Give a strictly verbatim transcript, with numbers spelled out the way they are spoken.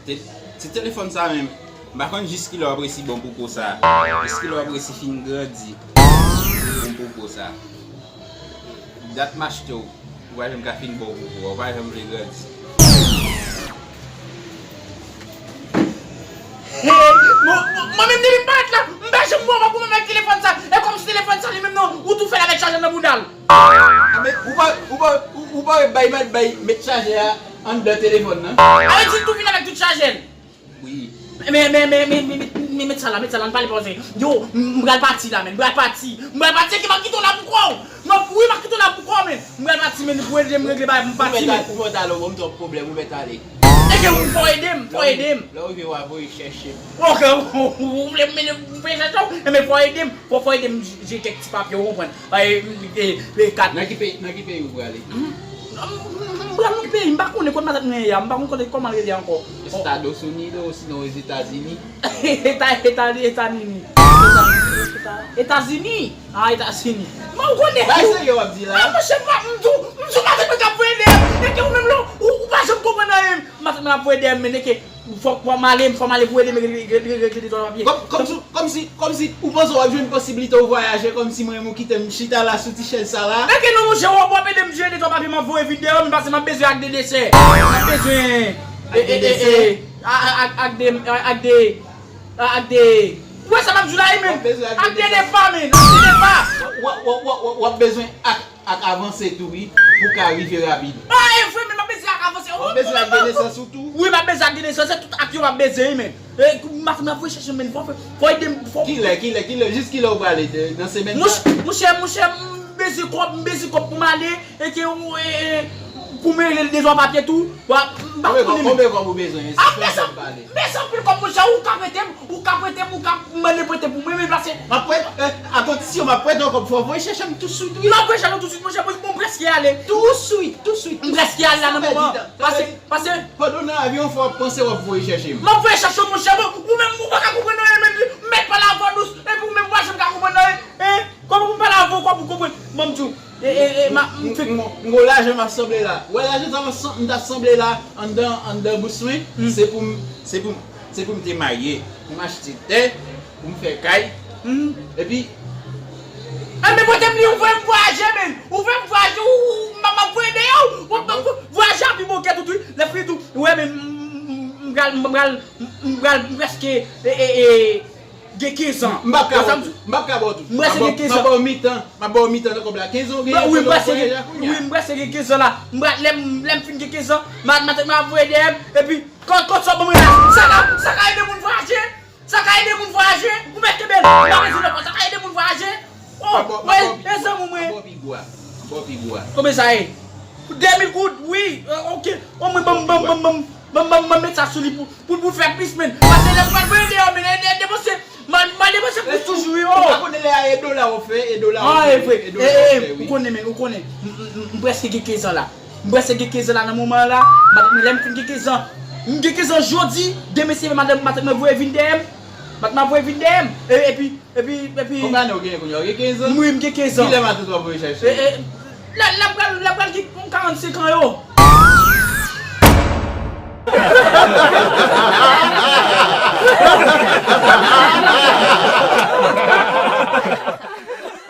Ti, ti telefòn sa menm, m pa konn jis kilè w ap resi bon pou po sa. Jis kilè w ap resi fin grandi bon pou po sa. Dat m achte w, ou pa janm ka fin bon pou po a, ou pa janm vle grandi. Mwen menm depi m parèt la, m pa janm wè w ap goumen avèk telefòn sa. E kòmsi telefòn sa li menm non, ou tou fè l avèk chajè nan bouda l. A, men, ou pa, ou pa, ou, ou pa wè bay, bay, met chajè a anndan telefòn nan? A, men di l tou vin avèk tout chajè l. Wi. Men, men, men, men, men, men, men, met sa la, met sa la, n pale pase. Yo, m, m pral pati la, men, m pral pati. M pral pati, ki m ap kite w la pou kò w. Non, wi, m ap kite w la pou kò w, men. M pral pati, men, pou ede m regle bagay, m pati, men. Ou mèt ale, ou mèt ale, ou mèt ale. E ke ou fò ede m, fò ede m. Lè w rive, w a voye chèche m. Ok, ou vle m vle chèche w, enben fò ede m, fò, fò ede m jere kèk ti papye, ou konprann? Ay, e, e, kat. Nan ki peyi, nan ki peyi ou prale? M, m, m pral nan peyi, m pa konnen kote matant mwen ye a, m pa konn kote, kòman l rele ankò. Estados Unidos, osinon Ozetazini. Eta, Eta, Etazini. Etazini. Ah, Etazini. Mwen ou konnen. Bay serye w ap di la. Ah, monchè, m pa, m di w, m di w matant mwen k ap voye dèyè m. E ke ou menm la, ou, ou pa janm konprann anyen. Matant mwen ap voye dèyè m, men e ke fòk, fòk m ale, fòk m ale pou ede m regle, regle, regle de twa papye. Kòm, kòmsi, kòmsi, kòmsi ou panse w ap jwenn posiblite w vwayaje, kòmsi mwen menm ou kite m chita la sou ti chèz sa la. Enke non, monchè, w ap, w ap ede m jere de twa papye, m ap voye vin dèyè w, men pase m ap bezwen ak de desè. M ap bezwen, e, e, e, e, a, a, ak, ak de, a, ak de, a, ak de, ou wè sa m ap di w la, wi, men. W ap bezwen ak de desè. Ak de depa, men, ak de depa. W, w, w ap bezwen ak ak avanse tou wi, pou ka rive rapid. Ah, e vre, men m ap bezwen ak avanse. W ap bezwen ak de nesans ou tou? Wi, m ap bezwen ak de nesans, se tout ak yo m ap bezwen wi, men. E, matant m ap voye chèche m, men, fò, fò ede m, fò. Kilè, kilè, kilè, jis kilè ou prale, nan semèn sa? Monch-, monchè, monchè, m bezwen kòb, m bezwen kòb pou m ale, e ke ou, e, e, pou m regle de twa papye tou, w ap, m pa konnen, men. Konbyen kòb ou bezwen? Ah, m bezwen, m bezwen anpil kòb, monchè, ou ka prete m, ou ka prete m, ou ka mande prete pou mwen, men pase. M ap prete, eh, atannsyon, m ap prete w kòb, fò w voye chèche m touswit, wi. M ap voye chèche w touswit, monchè, bon, m prèske ale. Touswit, touswit, touswit. M prèske ale la nan moman. Pase, pase. Pandan w nan avyon, fò w ap panse w ap voye chèche m. M ap voye chèche w, monchè, bon, ou menm, ou pa ka konprann anyen, men, m mèt pale avè w dous, epi ou menm, ou pa janm ka konprann anyen, hein? Kòman pou m pale avè w, kòman pou w konprann? Ban m di w. E, e, e, m, m, m, m, m, m, m, lajan m ap sanble la. Ou wè lajan sa m ap san-, m t ap sanble la, anndan, anndan bous mwen, se pou m, se pou m, se pou m te marye, pou m achte tè, pou m fè kay, epi. Enben, pote m li, ou vle m vwayaje, men. Ou vle m vwayaje, ou, ou, m ap, m ap voye dèyè w. W ap, w ap vwayaje a pi bon kè tout, wi. Lè fini tou, ou wè, men, m, m, m, m pral, m pral, m, m pral, m prèske, e, e, e, gen kenz an. M p ap ka ba w tout. M p ap ka ba w tout. M prèske gen kenz an. M ap ba w mitan. M ap ba w mitan nan kòb la. Kenz an ou genyen pou w voyaje a kounye a. Wi, m prèske gen kenz an la. M pra-, lè m, lè m fin gen kenz an, ma-, matant mwen ap voye dèyè m, epi, kòb, kòb sa w ban mwen la, sa ka, sa ka ede moun vwayaje? Sa ka ede moun vwayaje? Ou mèt kenbe l. M pa bezwen nan kòb. Sa ka ede moun vwayaje? Oh, wi, e zanmi mwen. M ap ba w pi gwo a. M ap ba w pi gwo a. Konbyen sa ye? De mil goud, wi. Eh, ok. O mwen, ban m, ban m, ban m, ban m, ban m, ban m, ban m met sa sou li pou, pou, pou fè plis, men. Paske lè m pral voye dèyè, men, e, e, depanse. M a, m a depanse plis toujou, wi, oh. Ou pa konnen lè a e dola w ap fè, e dola w ap fè, e dola w ap fè, wi. Ou konnen, men, ou konnen. M, m, m, m prèske gen kenz an la. M prèske gen kenz an la nan moman an la. Matant mwen, lè m fin gen kenz an. M gen kenz an jodi, demen se matant, matant mwen voye vin dèyè m. Matant mwen voye vin dèyè m. E, epi, Epi, epi. Konbyen ane w genyen kounye a? Ou gen kenz an? Wi, m gen kenz an. Kilè matant w ap voye chèche? E, e, lè, lè pral, lè pral gen karannsenk an yo.